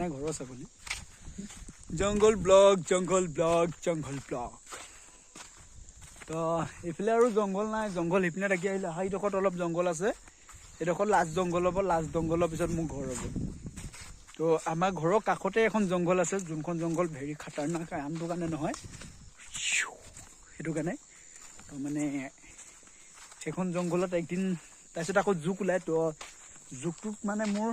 নাই, ঘৰৰ ছাগলী। জংঘল ব্লগ, জংঘল ব্লগ, জংঘল ব্লগ। তো এইফালে আৰু জংঘল নাই, জংঘল সেইপিনে থাকি আহিলে। সেইডোখৰত অলপ জংঘল আছে, সেইডোখৰত লাষ্ট জংঘল হ'ব, লাষ্ট জংঘলৰ পিছত মোৰ ঘৰ হ'ব। তো আমাৰ ঘৰৰ কাষতে এখন জংঘল আছে, যোনখন জংঘল ভেৰি খাটাৰনাক, আনটো কাৰণে নহয়, সেইটো কাৰণে। তো মানে সেইখন জংঘলত একদিন তাৰপিছত আকৌ জোক ওলায়। তো জোকটোত মানে মোৰ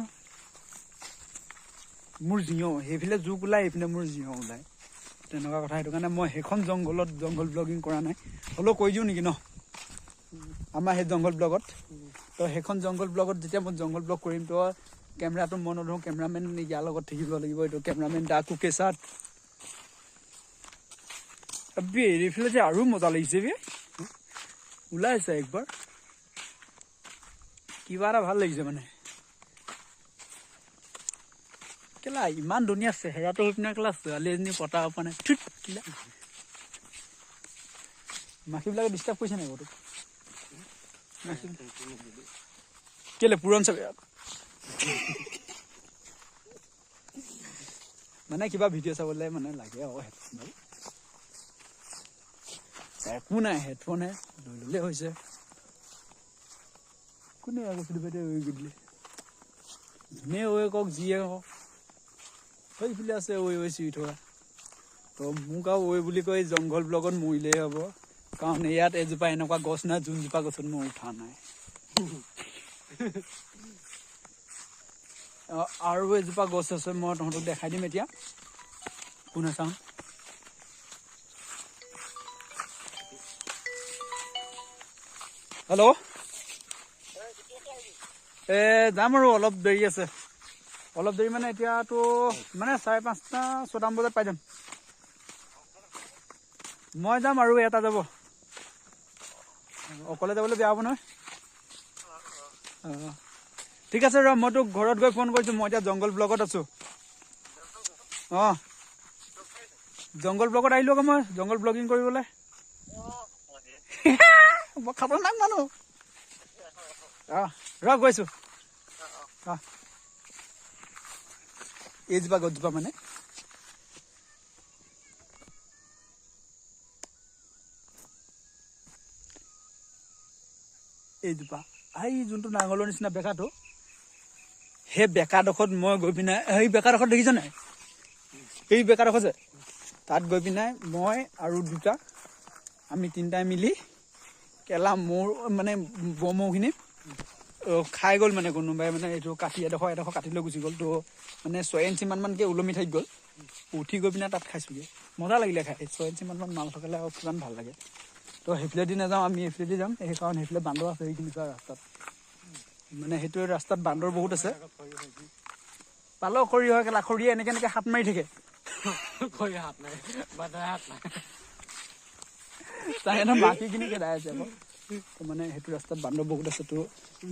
মোৰ জিঞ, সেইফালে জোক ওলায়, এইপিনে মোৰ জিঞ ওলায়, তেনেকুৱা কথা। সেইটো কাৰণে মই সেইখন জংঘলত জংঘল ব্লগিং কৰা নাই, হ'লেও কৈ দিওঁ নেকি ন আমাৰ সেই জংঘল ব্লগত। তো সেইখন জংঘল ব্লগত যেতিয়া মই জংঘল ব্লগ কৰিম, তো কেমেৰাটো মই নধৰোঁ, কেমেৰামেন ইয়াৰ লগত থাকিব লাগিব। এইটো কেমেৰামেন দা কুকে চাত। এইফালে যে আৰু মজা লাগিছে বে, ওলাইছে একবাৰ, কিবা এটা ভাল লাগিছে মানে। কেলা ইমান ধুনীয়া চেহেৰাটো হৈ পিনে কেলা ছোৱালী এজনী পতা পৰা নাই। থুত কিলা মাখিবিলাকে ডিষ্টাৰ্ব কৰিছে নাই বাৰু? কেলে পুৰণ চাবি মানে কিবা ভিডিঅ' চাবলৈ মানে লাগে আৰু হেডফোন। একো নাই, হেডফোনহে লৈ ল'লে হৈছে। কোনে আকৌ দিলে যোনে ঐ কওক যিয়ে কওক, সেইফালে আছে ঐ ঐ চিঞৰি থকা। তো মোক আৰু ঐ বুলি কৈ জংঘল ব্লগত মৰিলেই হ'ব, কাৰণ ইয়াত এজোপা এনেকুৱা গছ নাই যোনজোপা গছত মই উঠা নাই। আৰু এজোপা গছ আছে, মই তহঁতক দেখাই দিম এতিয়া, কোনে চাওঁ। হেল্ল', যাম আৰু অলপ দেৰি আছে, অলপ দেৰি মানে এতিয়াতো মানে 5:30 6টামান বজাত পাই যাম। মই যাম আৰু এটা যাব, অকলে যাবলৈ বেয়া হ'ব নহয়। অঁ ঠিক আছে ৰ, মই তোক ঘৰত গৈ ফোন কৰিছোঁ, মই এতিয়া জংঘল ব্লগত আছোঁ। অঁ জংঘল ব্লগত আহিলোঁ আকৌ মই জংঘল ব্লগিং কৰিবলৈ। বৰ খাতৰনাক মানুহ। অঁ ৰ গৈছোঁ। অঁ এইজোপা গছজোপা মানে এইজোপা, এই যোনটো নাঙলৰ নিচিনা বেকাটো, সেই বেকাডোখৰত মই গৈ পিনে, সেই বেকাডোখৰত দেখিছ নাই, এই বেকাডোখৰ যে, তাত গৈ পিনে মই আৰু দুটা, আমি তিনিটাই মিলি কেলা মৌ মানে মৌখিনি খাই গ'ল। মানে কোনোবাই মানে এইটো কাটি এডোখৰ এডোখৰ কাটি লৈ গুচি গ'ল। তো মানে 6 ইঞ্চিমান মানকৈ ওলমি থাকি গ'ল, উঠি গৈ পিনে তাত খাইছোঁগৈ, মজা লাগিলে খাই। 6 ইঞ্চিমান মান মাল থাকিলে আৰু কিমান ভাল লাগে। তো সেইফালেদি নাযাওঁ, আমি এইফালেদি যাম, সেইকাৰণ সেইফালে বান্দৰ আছে সেইখিনি চোৱা ৰাস্তাত, মানে সেইটো ৰাস্তাত বান্দৰ বহুত আছে। পালেও খৰি হয় কেলা, খৰিয়ে এনেকৈ এনেকৈ হাত মাৰি থাকে, তাই মাখিখিনি খেদাই আছে আকৌ। মানে সেইটো ৰাস্তাত বান্দৰ বহুত আছে, তো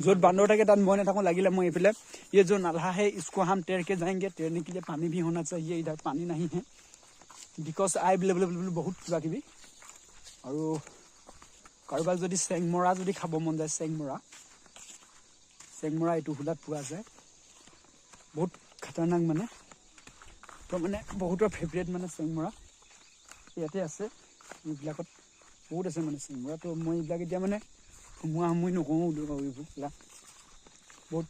য'ত বান্দৰ থাকে তাত মই নাথাকোঁ, লাগিলে মই এইফালে ये जो नाला है इसको हम तैर के जाएंगे, तैरने के लिए पानी भी होना चाहिए, इधर पानी नहीं है because I বোলে বহুত কিবা কিবি। আৰু কাৰোবাক যদি চেংমৰা যদি খাব মন যায়, চেংমৰা, চেংমৰা এইটো হোলাত পোৱা যায়, বহুত খাতাৰনাক মানে। তো মানে বহুতৰ ফেভৰেট মানে চেংমৰা ইয়াতে আছে, এইবিলাকত বহুত আছে মানে চেংমৰা। তো মই এইবিলাক এতিয়া মানে সোমোৱা সোমোই নকৰোঁ এইবোৰ কেলা বহুত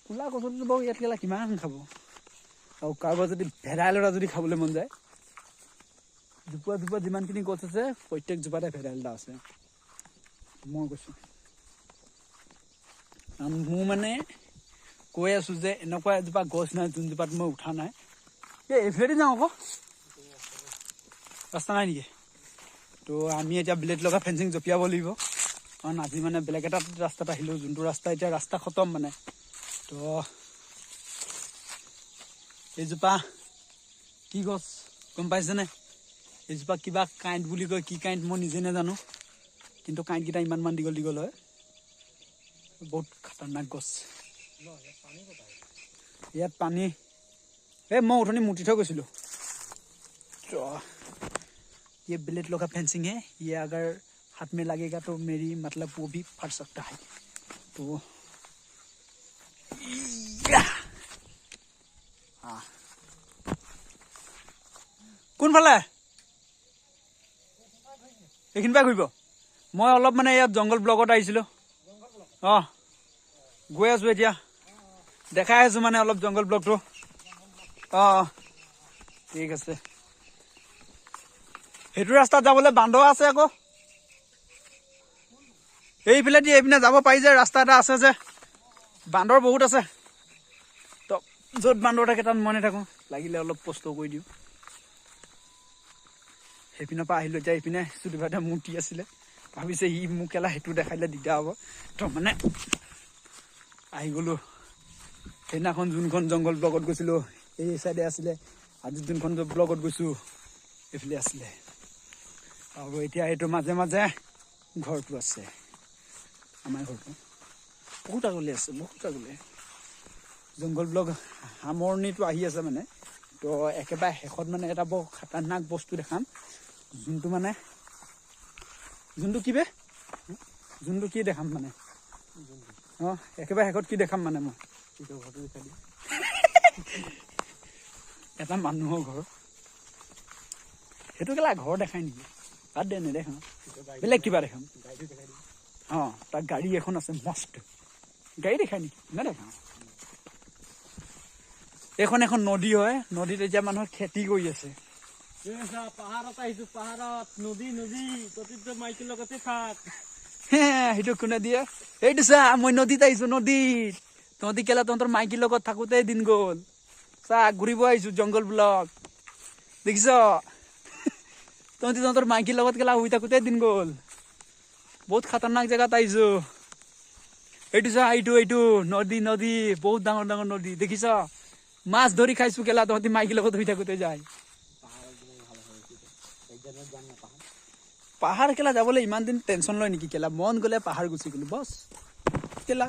ক'লা কচুটো বাৰু ইয়াত কেলা কিমান খাব। আৰু কাৰোবাৰ যদি ভেদাইলতা যদি খাবলৈ মন যায়, জোপা জোপা যিমানখিনি গছ আছে প্ৰত্যেক জোপাতে ভেদাইলতা আছে, মই কৈছোঁ। কাৰণ মোৰ মানে কৈ আছোঁ যে এনেকুৱা এজোপা গছ নাই যোনজোপাত মই উঠা নাই। এই এইফালেদি যাওঁ আকৌ, ৰাস্তা নাই নেকি? তো আমি এতিয়া ব্লেড লগা ফেঞ্চিং জঁপিয়াব লাগিব, কাৰণ আজি মানে বেলেগ এটা ৰাস্তাত আহিলোঁ, যোনটো ৰাস্তা এতিয়া ৰাস্তা খতম মানে। তো এইজোপা কি গছ গম পাইছেনে? এইজোপা কিবা কাঁইট বুলি কয়, কি কাঁইট মই নিজে নাজানো, কিন্তু কাঁইটকেইটা ইমানমান দীঘল দীঘল হয়, বহুত খাতাৰনাক গছ। ইয়াত পানী, এই মই উঠনি মুতি থৈ গৈছিলোঁ। तो ये ब्लेड लगा फेंसिंग है, ये अगर हाथ में लगेगा तो मेरी मतलब वो भी फट सकता है। तो কোনফালে? এইখিনিৰ পৰা ঘূৰিব। মই অলপ মানে ইয়াত জংঘল ব্লকত আহিছিলোঁ। অঁ, গৈ আছোঁ এতিয়া, দেখাই আছোঁ মানে অলপ জংঘল ব্লকটো। অঁ, ঠিক আছে। সেইটো ৰাস্তাত যাবলৈ বান্দৰ আছে আকৌ। এইফালেদি এইপিনে যাব পাৰি যে, ৰাস্তা এটা আছে যে, বান্দৰ বহুত আছে। তো য'ত বান্দৰ থাকে তাত মই নাথাকোঁ, লাগিলে অলপ কষ্ট কৰি দিওঁ। সেইপিনৰ পৰা আহিলোঁ, এতিয়া এইপিনে চুটিভাইটা মূৰ্তি আছিলে, ভাবিছে সি মোক কেলা সেইটো দেখাই দিলে দিগদাৰ হ'ব। তো মানে আহি গ'লোঁ। সেইদিনাখন যোনখন জংঘল ব্লকত গৈছিলোঁ এই চাইডে আছিলে, আজি যোনখন ব্লকত গৈছোঁ এইফালে আছিলে। আৰু এতিয়া এইটো মাজে মাজে ঘৰটো আছে, আমাৰ ঘৰটো। বহুত আগলৈ আছে, বহুত আগলৈ। জংঘল ব্লক সামৰণিটো আহি আছে মানে। তো একেবাৰে শেষত মানে এটা বৰ খাতাৰনাক বস্তু দেখাম, যোনটো মানে যোনটো কি বে, যোনটো কি দেখাম মানে, অঁ একেবাৰে শেষত কি দেখাম মানে মই এটা মানুহৰ ঘৰ। সেইটো কেলা ঘৰ দেখাই নেকি? বাদ দে, নেদেখাওঁ, বেলেগ কিবা দেখাম। অঁ, তাত গাড়ী এখন আছে, মস্ত গাড়ী দেখাই নেকি? নেদেখাওঁ। এইখন এখন নদী হয়, নদীত এতিয়া মানুহে খেতি কৰি আছে। পাহাৰত আহিছো, পাহাৰত নদী নদী, তহঁতিতো মাইকীৰ লগতে থাক। সেইটো কোনে দিয়ে? এইটো চা, মই নদীত আহিছো, নদীত। তহঁতি কেলা তহঁতৰ মাইকীৰ লগত থাকোতে দিন গ'ল। চা, ঘূৰিব আহিছো জংঘল ব্লক, দেখিছ? তহঁতি তহঁতৰ মাইকীৰ লগত কেলা শুই থাকোতে দিন গ'ল। বহুত খাতাৰনাক জেগাত আহিছো। এইটো চা, এইটো এইটো নদী, নদী বহুত ডাঙৰ ডাঙৰ নদী, দেখিছ? মাছ ধৰি খাইছো কেলা, তহঁতি মাইকীৰ লগত শুই থাকোতে যায়। পাহাৰ কেলা যাবলৈ ইমান দিন টেনচন লয় নেকি কেলা? মন গ'লে পাহাৰ গুচি গ'লো, বছ কেলা।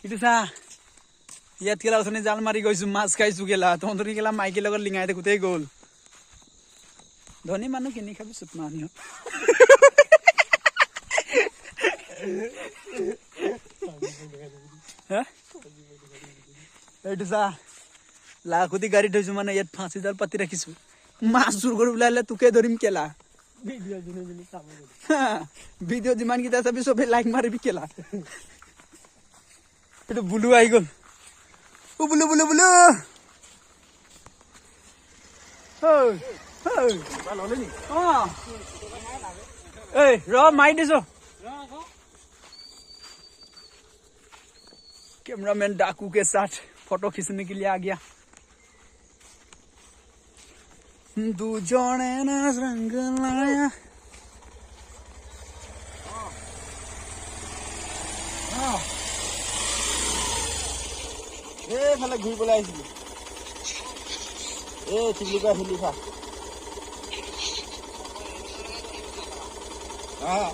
এইটো চা, ইয়াত কেলা অথনি জাল মাৰি গৈছো, মাছ খাইছো কেলা। তহঁতৰ কেলা মাইকীৰ লগত লিঙাই থাকোতেই গ'ল। ধনী মানুহ কিনি খাবি চুপ মানুহ। এইটো চা, লাখুটি গাড়ী থৈছো মানে ইয়াত ফাঁচি জাল পাতি ৰাখিছো। মাছ চুৰ কৰি ওলাই তোকে ধৰিম কেলা। ভিডিঅ' যিমানকেইটা চাবি চবেই লাইক মাৰিবি কেলা। এইটো বুলু আহি গ'ল। ও বুলু বুলু বুলু, এই ৰ মাৰি দিছো। कैमरामैन डाकू के साथ फोटो खींचने के लिए आ गया। दुजने ना रंग लाया। এইফালে ঘূৰিবলৈ আহিছিলো। এই চিলিকা শিলিখা। অঁ,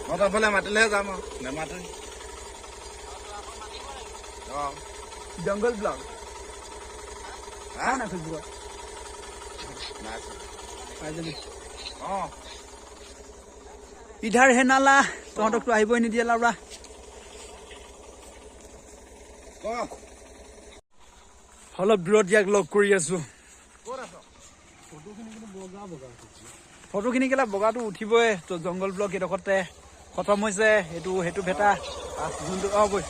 মই তফালে মাতিলেহে যাম আৰু, নেমাতে। অঁ, জংঘল ব্লগ হা না ফেচবুকত পাই যাবি। অঁ, ইধাৰ হে নালা, তহঁতকতো আহিবই নিদিয়ে লাউৰা। অলপ দূৰত ইয়াক লগ কৰি আছো। ফটোখিনি কেলা বগাটো উঠিবই। তো জংঘল ব্লক এইডোখৰতে খতম হৈছে। সেইটো সেইটো ভেটা যোনটো, অঁ বৈ,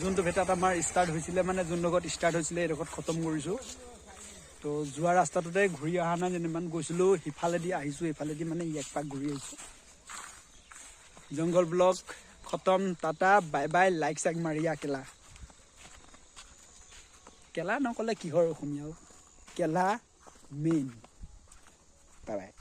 যোনটো ভেটাত আমাৰ ষ্টাৰ্ট হৈছিলে, মানে যোনডোখৰত ষ্টাৰ্ট হৈছিলে এইডোখৰত খতম কৰিছোঁ। তো যোৱা ৰাস্তাটোতে ঘূৰি অহা নাই, যেনিমান গৈছিলোঁ সিফালেদি আহিছোঁ, এইফালেদি মানে এক পাক ঘূৰি আহিছোঁ। জংঘল ব্লক খতম, টাটা বাই বাই। লাইক চাইক মাৰিয়া কেলা। কেলা নক'লে কিহৰ অসমীয়া, কেলা মেইন। Bye bye.